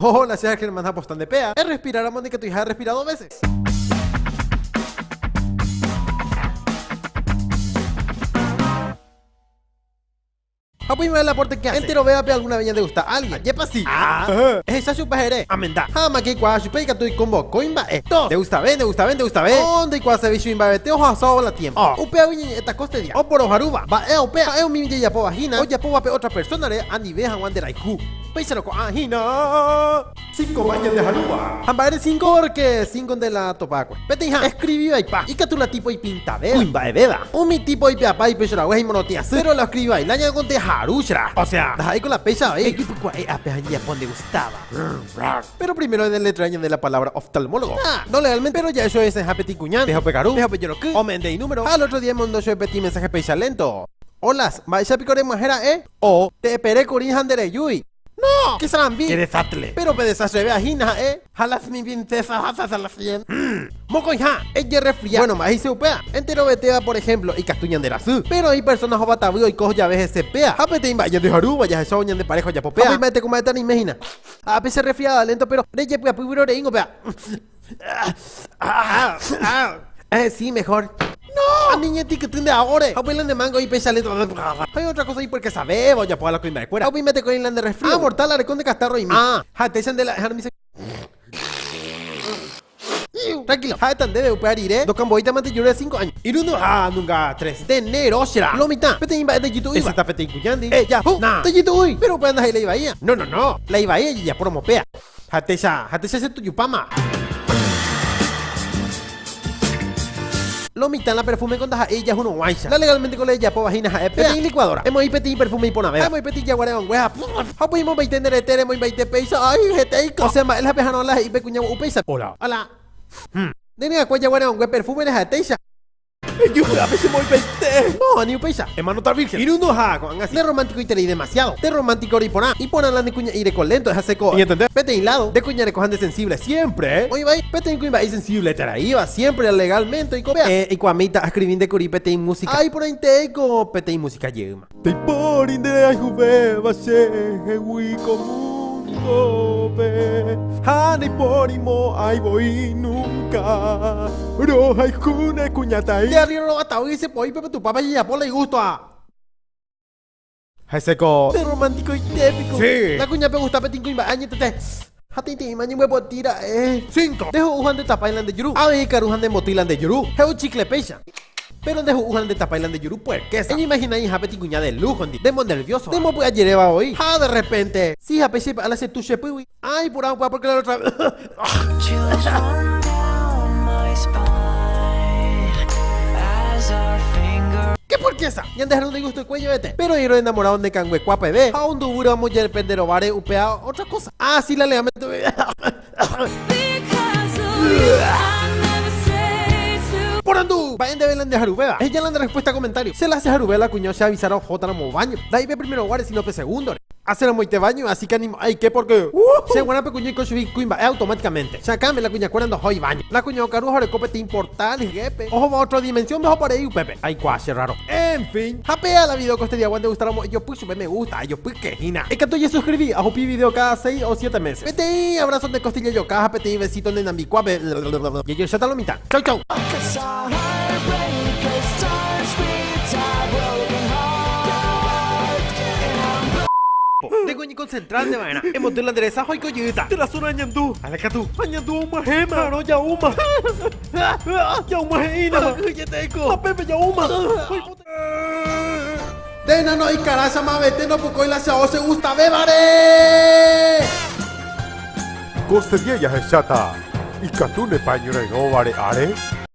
Hola, che Germán ha de pea. E respiráramo ndikatuiha respira dos veces. Ha upéi la aporte que hace. Entero véape alguna vez ñande gusta alguien. Ajépa si. Ah. Ehecha chupe jere. Amenda. Ha amake ikuaa chupe ikatu ikombokói mba'e. Tos. Nde gustave, nde gustave, nde gustave. Oh, ndeikuaaseve chui mba'evete ohasávo la tiempo. Oh. Upévagui ñañe'ẽta koste día. Oporoharúva. Mba'e upéva. Ha'e umi jajapóva hína ojapóva pe otra persona-re anive hag̃ua nde rayhu. Péicharõ ko'ã hína. Cinco mba'e ñandeharúva. Ha mba'ére cinco? Pórke cinco nde la topakue. Peteĩha, escribi vaipa. Ikatu la tipo ipintavéva. Kuimba'evéva. Umi tipo oipe'apa ipeicharague ha imorotĩ asy. Péro la oscribi vai la ñakonte harúchra. O sea, ndaha'éi ko la péicha avei. Ejypykua'e ápe ha ñejapo ndegustáva. Péro primero edeletrea ñande la palabra oftalmólogo. Ah, no legalmente, péro ja'e chupe esẽha peteĩ kuña, peho pekaru, peho pejoroky, ome'ẽnde inúmero, ha al otro día emondo chupe peteĩ mensaje péicha lento. Holas, mba'éicha piko remyahẽ ra'e? O, te'epere kuri ha nderejúi. No! ¡Qué sarambi! ¡Qué desastre! Pero pe desastre hína ha'e ha las mi princesa ha la cien. Mokõiha, ejerrefria. Bueno, mba'e he'ise upéva? Enterovetéva, por ejemplo, ikatu ñande rasy. Pero oĩ personas ovatavy oiko jave hese péa. Ha peteĩ mba'e ñandeharúva jahechávo ñande pareja ojapo péa. Ha mba'ete ko mba'ete anime hína. Ha pe che resfriada lento, pero rejepy'apy vyroreingo péa. Eh, sí, mejor. No! Ani ñetikyty nde aóre. Ha upéi la nde mango oĩ péicha lento. Ha oĩ otra cosa ipuerkesavéva ojapóva la kuimba'ekuéra. Ha upéi mba'ete ko oĩ la nde resfrío. Ah, mortal areko nde catarro imi. Ah, ha'etéicha nde la eharmise. Tranquilo, ha'éta ndéve upéva rire ndokamboítamante jurúre cinco año. Irundy ha nunga tres de enero será. Lo mitã, peteĩ mba'e ndejytu'úiva. Esẽta peteĩ kuñándi. Ejahu! Na! Ndejytu'úi! Pero upéva ndaha'éi la ivaíva. No, no, no! La ivaíva jejapo romopéa. Ha'etéicha, ha'etéicha che tujupáma. Lo mitã la perfume ko ndaha'éi ijahurõguáicha. La legalmente ko la ejapóva hína ha'e péa. Peteĩ licuadora. Emoĩ peteĩ perfume iporãvéva. Ha emoĩ peteĩ jaguare'õngue ha ha upéi emombaite nde rete remoimbaite péicha. Ay, hetéiko. Osẽ mba'e la peharõ la he'i pe kuña upéicha. Hola. Hola. Nde ry'akue jaguare'õngue perfume re ha'etéicha. Ejupy'ápe che moipaite. No, ani upéicha. Emanóta virgen. Irundu ha ko'ág̃a si. Nde romántico-iterei demasiado. Nde romántico reiporã. Iporã la ne kuña'i reko lento eha seco. Eñentende? Peteĩ lado, nde kuña rekoha nde sensible siempre. Oĩ vai, peteĩ kuimba'e isensible teraíva siempre legalmente oikopea. Eikuaamíta ascribi nde kuri peteĩ música. Ha iporãitéiko peteĩ música jeýma. Ndaipóri nde rehayhuvéva chehegui ko múndope, ha ndaipóri mo'ãi voi núnka rohayhu ne kuñataĩ. Nde arriéro rovatavy che poípe pe Tupãme ajejapo la igusto ha. Hese ko. Nde romántico-ite piko. Sí. La kuñápe ogusta peteĩ kuimba'e añetete. Ha teĩteĩma ñembyepoti ra'e. Cinco. Nde ho'u ha nde tapái la nde juru. Avei ikaru ha nde mboty la nde juru. He'u chicle péicha. Péro nde ho'u ha nde tapái la nde juru puerkésa. Eñeimagina iha peteĩ kuña de lujo ndi. Ndemonervioso. Ndembopy'ajeréva voi. Ha de repente. Si ha péicha ipy'a la che tu che pýgui. Ah, iporã upéva porque la otra vez. Chills run down my spine as our fingers. ¡Qué puerqueza! Ñande jarún de gusto cuello vete. Pero iro enamorado nde kangue kua peve. Ha onduvúramo jepe nde rováre upéva otra cosa. Ah, sí, la legalmente. Because of you, I never say too Porandu! Mba'e ndéve la nde haruvéva? Eheja la nde respuesta comentario. Che la che haruve la kuña che avisárõ ohótaramo baño. Ndaha'éi pe primero guáre sino pe segundo-re. Aseramoite baño, así que animo'ãike porque che guarã pe kuña oiko chugui kuimba'e automáticamente. Che akãme la kuñakuéra ndohói baño. La kuña okaru ha oreko peteĩ portal hyépe ohóva otro dimensión-pe ohopa rei upépe. Aikuaa che raro. En fin, ha péa la video kostediagua nde gustáramo ejopy chupe me gusta, ejopýke hína. Ikatu ejesuscribi, ahupi video cada 6 o 7 meses. Peteĩ abrazo nde costilla joka ha peteĩ besito nde nambikuápe. Jejecháta lo mitã. Chau chau. Ndéko eñekonsentránte va'erã. Emoty la nde resa ha oiko jeýta. Te la zona añandu. Ale katu. Añandu og̃uahẽma. Arõ ja'úma. Ja'úma he'ínama. Akyhyjetéko. Tapépe ja'úma. Nde nano ikarácha mavete ndopokói la che ao che gustavévare. Ko serie jahecháta ikatu nepa ñorairõ vare'áre?